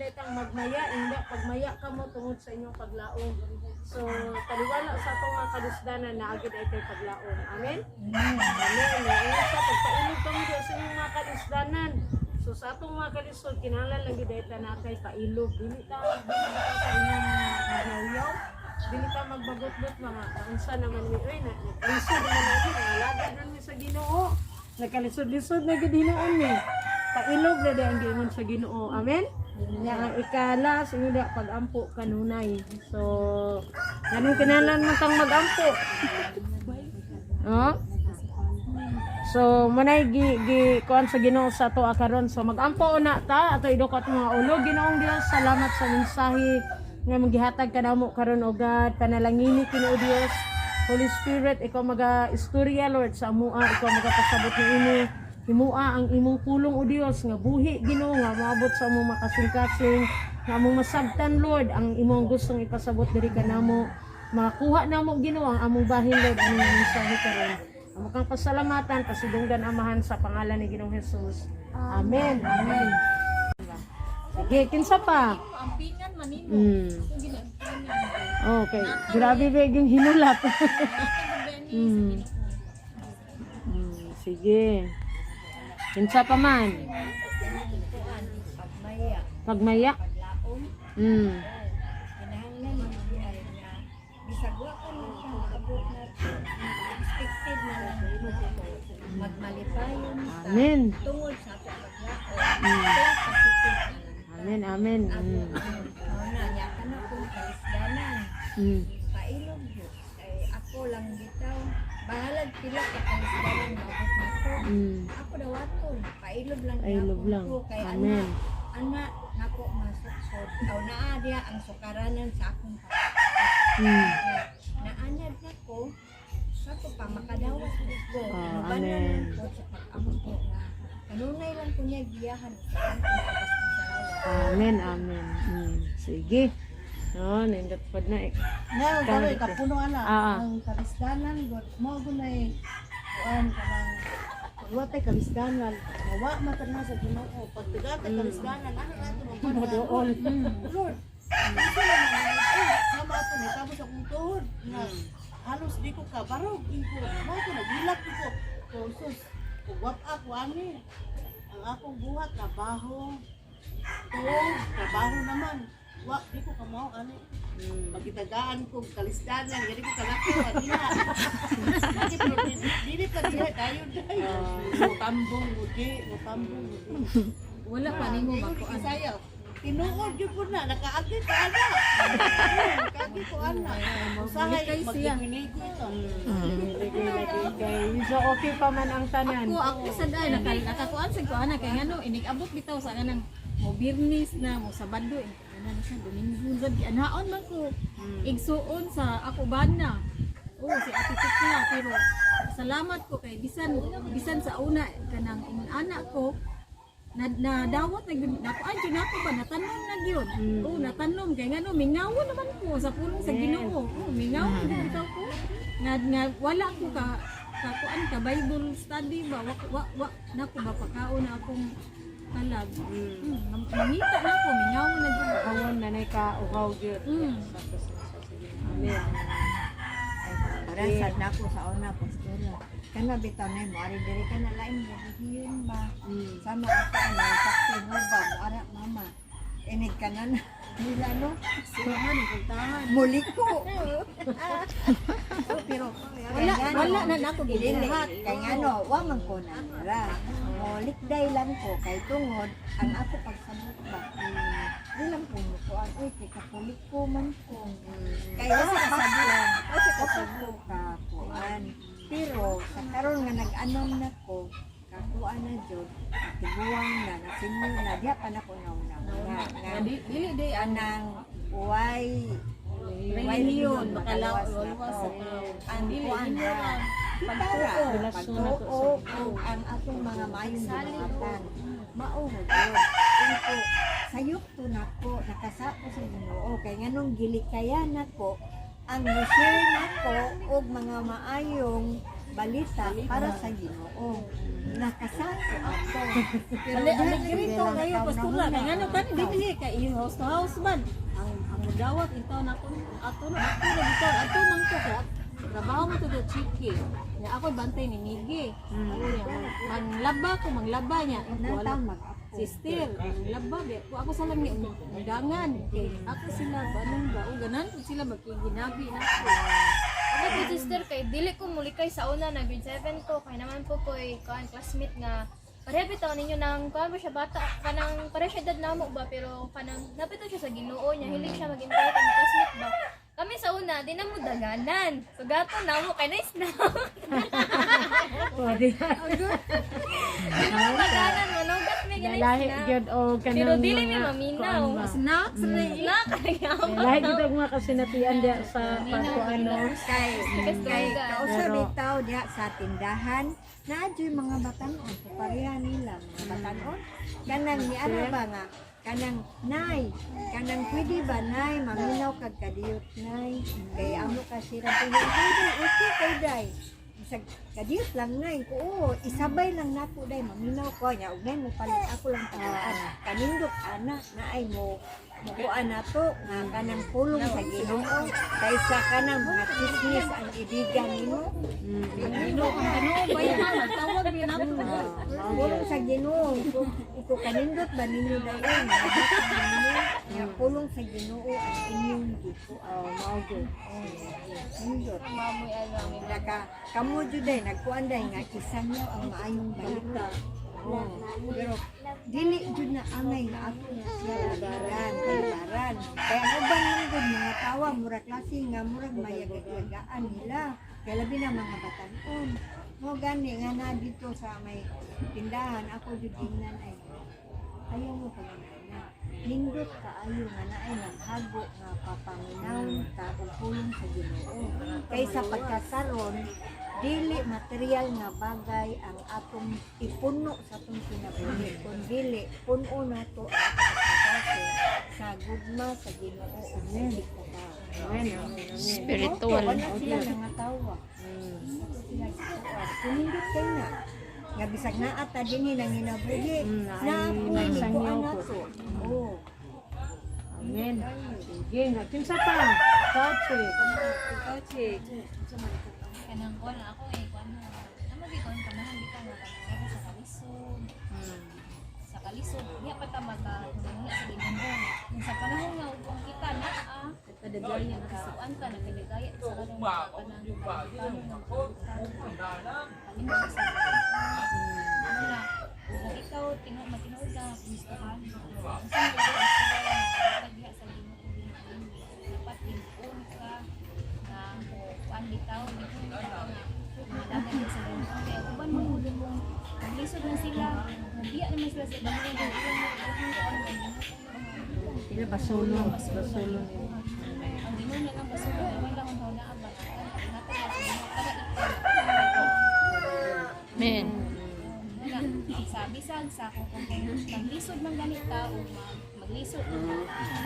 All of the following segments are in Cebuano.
daytang magmaya inda pagmaya kamo tungod sa inyong paglaom. So taliwala sa atong mga kalisdanan naa gyud ay kay paglaom. Amen. Amen. Amen. Sa pagpailog kamo diha sa inyong mga kalisdanan. So sa atong mga kalisod, kinahanglan lang gyud ta na kay pailog. Dili ta sa inyong magyawyaw. Dili ta magbagot-got mga unsa naman mi oy na naglisod naman natin, nalagad man mi sa Ginoo. Nagkalisod-lisod na gid hinuon mi. Pailog na di ang giingon sa Ginoo. Amen. Nya ang ikala sa inyo pag-ampo kanunay. So ganun kinahanglan man kang mag-ampo. No? So manay gi gi kuan sa Ginoo sa ato karon. So mag-ampo na ta ato idukot mga ulo. Ginoong Dios, salamat sa mensahe nga magihatag kanamo karon, o God. Panalangini kini, o Dios. Holy Spirit, ikaw maga istorya, Lord, sa amua, ikaw magapasabot niini. Himua ang imong pulong, o Dios, nga buhi, Ginoo, nga moabot sa among makasing-kasing, nga among masabtan, Lord, ang imong gustong ipasabot diri kanamo. Makuha namo, Ginoo, ang among bahin, Lord, ang imong mensahe karon. Amo kang pasalamatan, pasidunggan, Amahan, sa pangalan ni Ginoong Jesus. Amen. Amen. Sige, kinsa pa? Ampingan man nimo. Kung ginampingan. Okay. Grabe ba yung hinulat. Sige. Kinsa pa man? Pagmaya, Pagmaya. paglaom, kinahanglan man di ay nga bisag wa ka man siya maabot na expected na lang nako, magmalipayon ta Amen. tungod sa ato paglaom, think positive na lang. Amen, amen. Ako ang na nya kana kung kalisdanan, pailog jud kay ako lang bitaw, bahalag pila ka kalisdanan maabot nako, ako dawaton, pailog lang. Pailog Gyapon lang. ko kay Amen. Ana ana nako masuksod aw naa diha ang sukaranan sa akong pagkakas nga naanad nako sa ko pa makadawas ko. Ah, Mubanan amen. lang ko sa pag-ampo nga kanunay lang ko niya giyahan sa akong pagpasalamat. Amen, amen. Sige. No, nindot pod na eh. Na, gawin kapuno ana. Ah. Ang kalisdanan god mo gunay kuan kanang wa tay kalisdanan, mawa man ta na sa Ginoo pag taga tay kalisdanan ana na ato magkuan. Modool. Lord, unsa man ang eh, sama ato ni tapos akong tuhod nga halos di ko kabarog ko mo ko naghilak ko ko sus kung wap ako ani ang akong buhat, trabaho, tuog, trabaho naman, wa di ko kamao ani. Pagitagaan ko kalisdanan, gani ko kalako adina. Dili pero dili pa diha dayon dayon. Mutambong mudi, mutambong mudi. Wala pa nimo Ingon makuan. Bisaya. Tinuod gyud po na nakaagi ko ana. Nakaagi ko ana. Usahay Malikay siya. magligoy to. Okay. So okay pa man ang tanan. Ako ako sad ay nakakuan sad ko ana kay ngano inig abot bitaw sa kanang mo Biyernes na mo Sabado eh, ana na siya Domingo sad anaon man ko igsuon sa ako bana. Oh, si Ate Tikla, pero salamat ko kay bisan bisan sa una kanang ingon anak ko na nadawat na gyud nakuan jud nako ba, natanom na gyud. Oh, natanom kay ngano mingaw naman ko sa pulong sa Ginoo. Oh, mingaw gyud bitaw ko nga nga wala ko ka kakuan ka Bible study ba, wa wa, wa nako ba pakaon na akong kalag. Mangita na ko, mingaw na gyud. Hawon na nay ka uhaw gyud. Amen. Para sa nako sa una postura. Kana bitaw na mo ari diri kana lain mo hiyon ba. Sama ako ana sakto mo ba mo ara mama. Inig ka na nila no. Sulahan, puntahan. Muliko. Pero wala wala na nako Dili gibuhat. kay ngano wa man ko na ra. Mo likday lang ko kay tungod ang ako pagsabot ba. Di lang ko mo kuan uy kay Katoliko man ko. Kay wala pa ko ko ka kuan. Pero sa karon nga nag-anom na ko, kakuan na jud, tiguang na, nasinyo na, diha pa na ko nauna. Nga, nga, Di dili di anang way relihiyon makalawas makalawas na sa to. tao. Ang Dili kuan inyo ra. ang Para Relasyon na to pagtuo ug ang atong mga maayong binuhatan. Mao ra gyud. Unko sayop to nako nakasako sa Ginoo kay nganong gilikayan nako ang mo-share nako og mga maayong Balita para sa Ginoo. Nakasako ako. Pero Ale ale dili kirito lang kayo tao pastura na kay ngano kan di ni kay i house to house man. Ang dawat intaw na ko ato na ato na bitaw ato man ko kay trabaho mo to do chiki. Nya ako bantay ni Migi. Nya manglaba ko manglaba niya. Nata mag-apo. Sister, manglaba be. Ko ako sa lang ni undangan. Kay ako sila ganun ba o ganan ko sila magkiginabi na ako. Ako po, sister, kay dili ko mulikay sa una na grade 7 ko kay naman po ko'y kuan classmate nga pareha bitaw ninyo nang kuan ba siya bata kanang pareha siya edad namo ba, pero kanang napito siya sa Ginoo niya, hilig siya mag-invite ang classmate ba. Kami sa una di na mo daganan, so gato namo kay nice na. O, di Di na mo daganan, manugat may nice Lahi na. gyud o kanang Pero dili mi mga maminaw. kuan ba. Snacks mm. Na kaya Lahi gyud og mga kasinatian diya sa pagkuan, no. Kay kay kausa Pero- bitaw diha sa tindahan naa jud mga batanon sa pareha nila mga batanon kanang ni ana ba nga kanang nay kanang pwede ba nay maminaw kag kadiyot nay kay amo ka sira pwede pwede okay kay day bisag kadiyot lang nay ko, oo, isabay lang nako day maminaw ko nya ug nay mo palit ako lang tagaan kanindot ana naay mo mukuan nato nga kanang pulong sa Ginoo kaysa kanang mga tsismis ang ibigan nimo. Ano ba yan? Magtawag din ako. Pulong sa Ginoo iko kanindot ba ninyo dayon nga pulong sa Ginoo ang inyong gikuan? Oh, mao gyud. Nindot. Mamoy ano ang Naka kamo jud day nagkuan day nga isangyaw ang maayong balita. Oo. Pero dili jud na angay nga ato na siya labaran, kalibaran. Kaya ang uban man gud mga tawa mura klase nga murag mayagayagaan nila. Kaya labi na mga batan-on. Mo gani nga na dito sa may tindahan ako jud ingnan ay ayaw mo pag-ana. Nindot kaayo nga naay naghago nga papaminaw ta og pulong sa Ginoo. Kaysa pagkasaron, dili material nga bagay ang atong ipuno sa atong kinabuhi, kun dili puno nato ang atong pagkakaso sa gugma sa Ginoo ug sa pagkatao. Amen. Amen. Amen. Spiritual. Wala sila nangatawa. Sila gikuan. Kunindot kay na. Nga bisag naa ta dinhi nang ginabuhi, Naay naa po ni nagsangyaw kuan po. nato. Oo. Amen. Sige, nga kinsa pa? Kochi. Ikaw, Chik. Kanang kuan lang ako eh kuan na. Amo gi kuan panahan bitaw nga kanang sa kalisod. Sa kalisod diha pa ta maka una sa Ginoo. Kung sa panahon nga ug kita na ah Kadagaya na sa kuan ta nakadagaya sa kanang kanang kanang kalimot sa ano na kung ikaw tinuod matinuod ka Kristohan unsa may pagdiha sa Ginoo, dapat tinuod ka na kuan bitaw dito nga madagan sa Ginoo kay uban mo mong maglisod na sila, mobiya naman sila sa Ginoo, ilang kuan kay Ginoo. Sila basulo, basulo nila. Ang Ginoo na lang basulo, wala akong haunaa ba nato sa Ginoo kada ikaw. Amen. Wala. Sa bisag sa kung maglisod man ganit ta o maglisod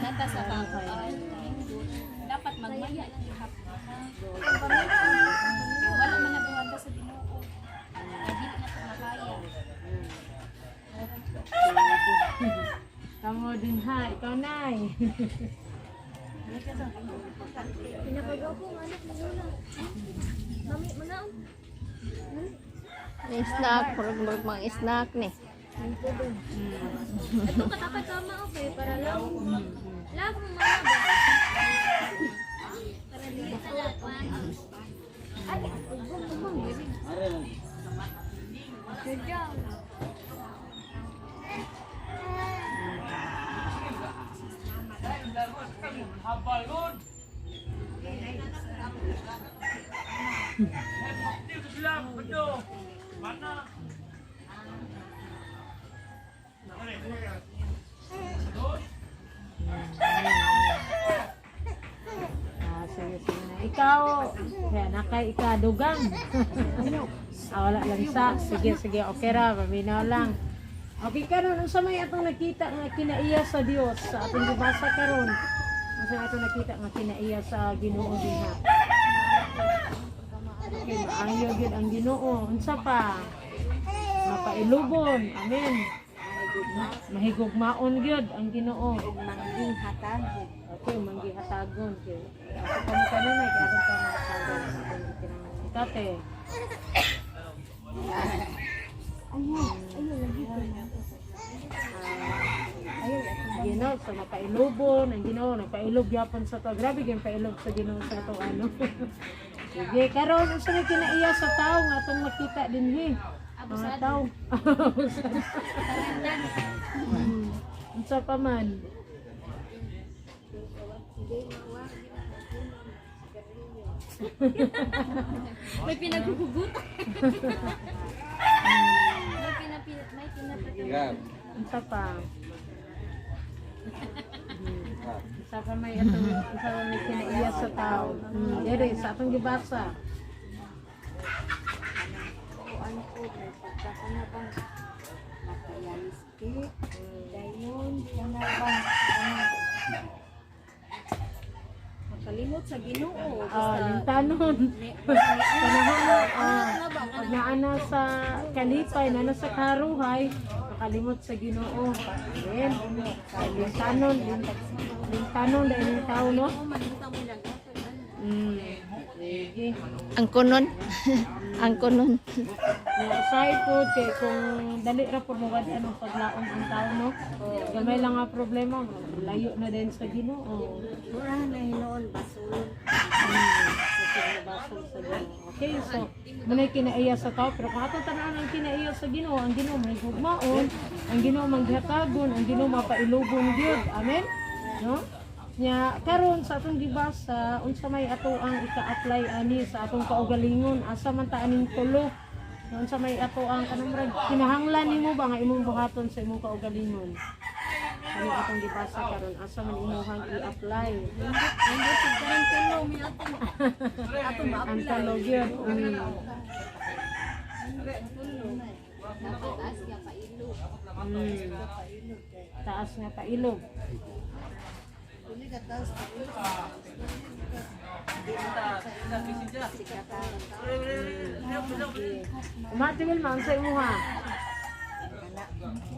nata sa kakuan, dapat magmaya lang gihapon. Ang pamilya, wala man nabuhat sa Ginoo. Ay dili na to makaya. Kamo din ha, ikaw nay. Pinakagaw ko nga anak mo. Mami, manaon. May snack, murag murag mga snack ni. Ito katapat tama okay para lang. Love mo mama ba? Para dili sa lahat. Ay, ugong ugong. Good job. Ah, sige, sige na. Ikaw, kaya nakay ikadugang. Ah, wala lang sa. Sige, sige, okay ra, paminaw lang. Okay karon, unsa may atong nakita nga kinaiya sa Dios sa atong gibasa karon? Unsa may atong nakita nga kinaiya sa Ginoo dinha? Okay, maayo gyud ang Ginoo. Unsa pa? Mapailubon. Amen. Mahigugmaon gyud ang Ginoo. Ug mangging hatago. Okay, manggihatagon kay. Ako pa mo kanunay kay aron pa mahatagon sa atong gikinahanglan. Tate. Ayaw, ayaw lagi ko na. Ayaw ako. Ginoo sa mapailubon, ang Ginoo nagpailob gyapon sa to. Grabe gyud pailob sa Ginoo sa to ano. Sige, karon unsa may kinaiya sa tao nga atong makita dinhi? Mga tao. Unsa pa man? May pinaghuhugutan. May pinapatawa. Unsa pa? Unsa pa may atong unsa pa may kinaiya sa tao? Dere sa atong gibasa. Kuan ko may pagkakanabang materialistic. Dayon kanabang Makalimot sa Ginoo. Ah, lintanon. Panahon na, pag naana sa kalipay, naana sa karuhay, makalimot sa Ginoo. Amen. Lintanon, lintanon dahil yung tao, no? Sige. Ang kunon. Ang kunon. Yung aside po, kay kung dali ra po mawad anong paglaom ang tao, no? Gamay lang ang problema, layo na din sa Ginoo. Mura na hinuon basulon. Kasi nabasol sa Ginoo. Okay, so muna'y kinaiya sa tao, pero kung ato tanan ang kinaiya sa Ginoo, ang Ginoo may hugmaon, ang Ginoo manghatagon, ang Ginoo mapailubon gyud. Amen? No? Nya karon sa atong gibasa, unsa may ato ang ika-apply ani sa atong kaugalingon, asa man ta aning tulo? No, unsa may ato ang kanang murag kinahanglan nimo ba nga imong buhaton sa imong kaugalingon? Kani atong gibasa karon, asa man imuhang i-apply? Nindot sa kanang tulo may atong atong Ang ma-apply. tulo gyud. Dapat taas nga pailo. Taas nga pailog. Kuni ka taas Umati Wilma, ang sa imuha?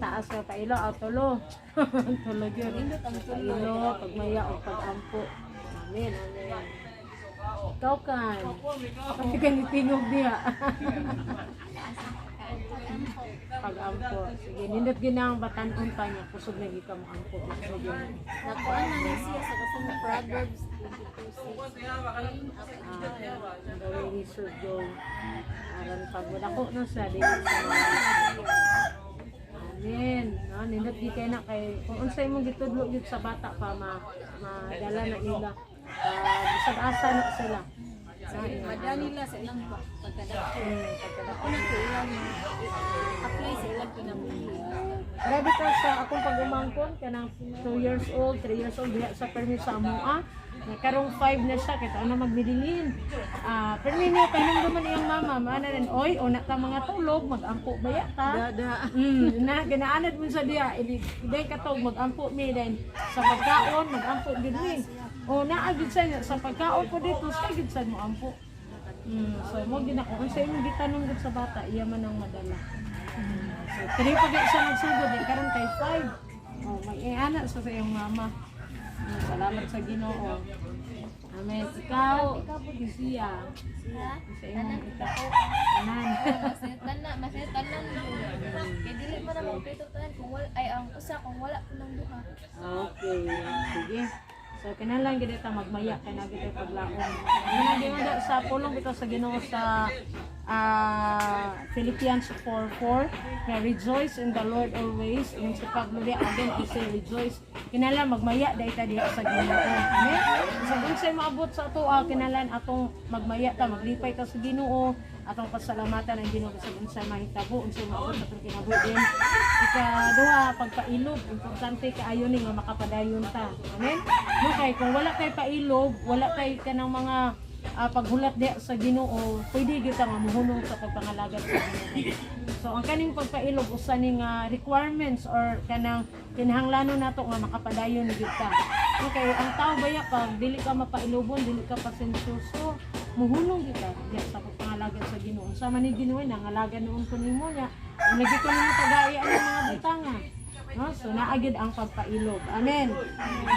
Taas nga pailo, aw tulo. Tulo gyud. Pailo, pagmaya o pagampo. Amen, amen. Ikaw kan. Pati ka ni tingog niya. Pagampo. Sige, nindot ginang batanon pa niya. Kusog na gika mo ampo. Kusog yun. Nakuan na ni siya sa kasang Proverbs 22:6. Ah, the way we should go. Aron pag wala ko na sa dili sa. Amen. No, nindot gi kay na kay kung unsay imong gitudlo gyud sa bata pa ma madala na nila. Bisag asa na sila. Sa Madala nila sa ilang pagkadako. Pagkadako. Ako na ko ilang apply sa ilang kinabuhi. Grabe ka sa akong pag-umangkon kanang 2 years old, 3 years old diha sa permi sa amoa. Na karong 5 na siya kita na magbilingin. Ah, permi niya pahinumduman iyang mama, maana rin oy, una ta mga tulog, magampo baya ta. Da. Na ginaanad mo sa diha, ili day katog magampo mi then sa pagkaon magampo gid mi. O naa gid sa sa pagkaon ko dito, sa gid sa mo ampo. So mo gina ko unsa imong gitanong gud sa bata, iya man ang madala. So, 3 pa gid siya nagsugod eh, karon kay 5. Oh, may ana sa sa iyong mama. Salamat sa Ginoo. Amen. Ikaw, siya. Ha? Sa imong ikaw. Tanan. Tanan, masaya tanan yun. Kay dili man na makumpleto tanan kung wala ay ang usa kung wala po ng duha. Okay, sige. So kinahanglan gid ta magmaya kay na gid paglaom. Ano na sa pulong bitaw sa Ginoo sa Philippians 4:4 nga rejoice in the Lord always. Ingon si Pablo diha, again I say rejoice. Kinahanglan magmaya dai ta diha sa Ginoo. Amen. Sa unsay maabot sa ato, kinahanglan atong magmaya ta, maglipay ta sa Ginoo, atong pasalamatan ang Ginoo sa unsay mahitabo, unsay maabot sa atong kinabuhi. Ikaduha, pagpailob, importante kaayo ni nga makapadayon ta. Amen. No kay kung wala kay pailob, wala kay kanang mga paghulat diha sa Ginoo, pwede gyud ta nga mohunong sa pagpangalagad sa Ginoo. So ang kaning pagpailob usa ni nga requirements or kanang kinahanglanon nato nga makapadayon gyud ta. Okay, ang tao baya pag dili ka mapailobon, dili ka pasensyoso, muhunong gyud ta diha sa pagpangalagad. nangalagad sa Ginoo. Sa man ni Ginoo nangalagad noon ko nimo niya. Lagi ko nimo tagai ang mga butanga. No? So naa gyud ang pagpailog. Amen.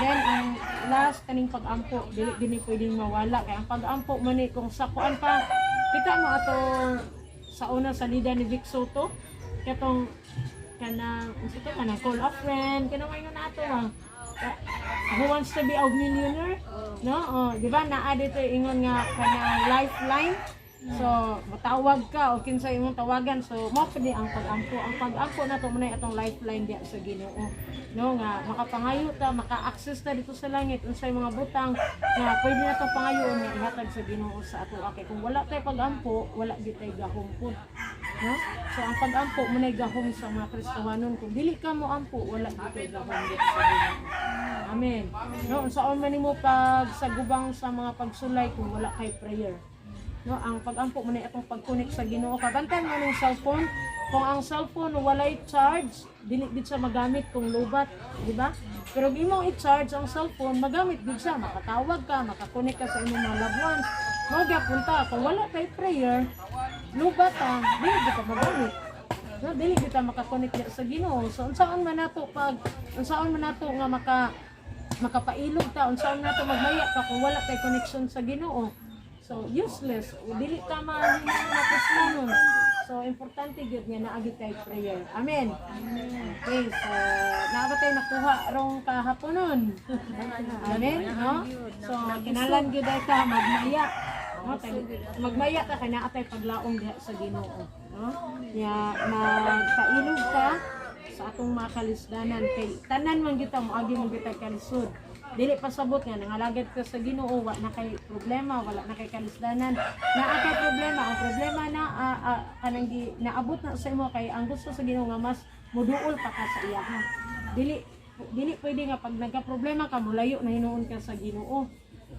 Then ang last, kaning pag-ampo, dili gini pwedeng mawala kay ang pag-ampo man ni kung sa kuan pa kita mo atong sa una sa lida ni Vic Sotto, katong kanang unsa to, kanang call a friend, kanang ingon nato ah, Who Wants to Be a Millionaire, no? Oh, di ba naa dito ingon nga kanang lifeline? So matawag ka o kinsa imong tawagan. So mao pud ni ang pag-ampo. Ang pag-ampo nato mo na atong lifeline diya sa Ginoo, no, nga makapangayo ta, maka-access ta dito sa langit unsay mga butang nga pwede nato pangayoon nga ihatag sa Ginoo sa ato. Kay kung wala tay pag-ampo, wala gyud tay gahom pud, no? So ang pag-ampo mo nay gahom sa mga Kristohanon. Kung dili ka mo ampo, wala gyud tay gahom dito sa Ginoo. Amen, no? Unsaon man nimo pag sa gubang sa mga pagsulay kung wala kay prayer, no? Ang pag-ampo mo na atong pag-connect sa Ginoo. Kabantan mo ning cellphone, kung ang cellphone walay charge, dili gid siya magamit kung lobat, di ba? Pero kung imong i-charge ang cellphone, magamit gid siya, makatawag ka, makakonect ka sa imong mga loved ones. Mao gyapon ta, kung wala kay prayer, lobat ta, dili gid ka magamit. No, dili kita makakonect sa Ginoo. So unsaon man nato nga makapailog ta, unsaon nato magmaya ka kung wala kay connection sa Ginoo? So useless, dili ka mapuslanon. So importante gyud nga naa gyud kay prayer. Amen. Okay, so naa ba tay nakuha rong kahaponon? Amen, no? So kinalan gyud ay ta magmaya. No, kay magmaya ta kay naa tay paglaom diha sa Ginoo, no? Nya magpailog ka sa atong mga kalisdanan kay tanan man gyud ta moagi man gyud ta kalisod. Dili pasabot nga nangalagad ka sa Ginoo, wa na kay problema, wala na kay kalisdanan. Naa kay problema, ang problema na kanang gi, naabot na sa imo kay ang gusto sa Ginoo nga mas muduol pa ka sa iyaha. Dili pwede nga pag nagka-problema ka, mulayo na hinuon ka sa Ginoo.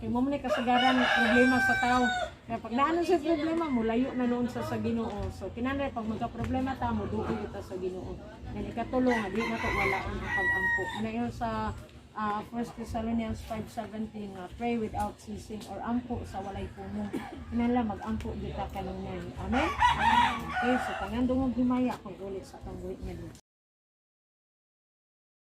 Kay mo man kasagaran problema sa tao. Kaya pag naano sa problema, mulayo na noon sa Ginoo. So kinahanglan pag magka-problema ta, moduol kita sa Ginoo. Yan ikatulo nga di na to wala ang pag-ampo. Ano yun sa 1 Thessalonians 5:17 nga pray without ceasing or ampo sa walay pumong. Kinahanglan mag-ampo kita kanunay. Amen. Okay, so tanan dungog himaya kung uli sa atong buhi nga Dios.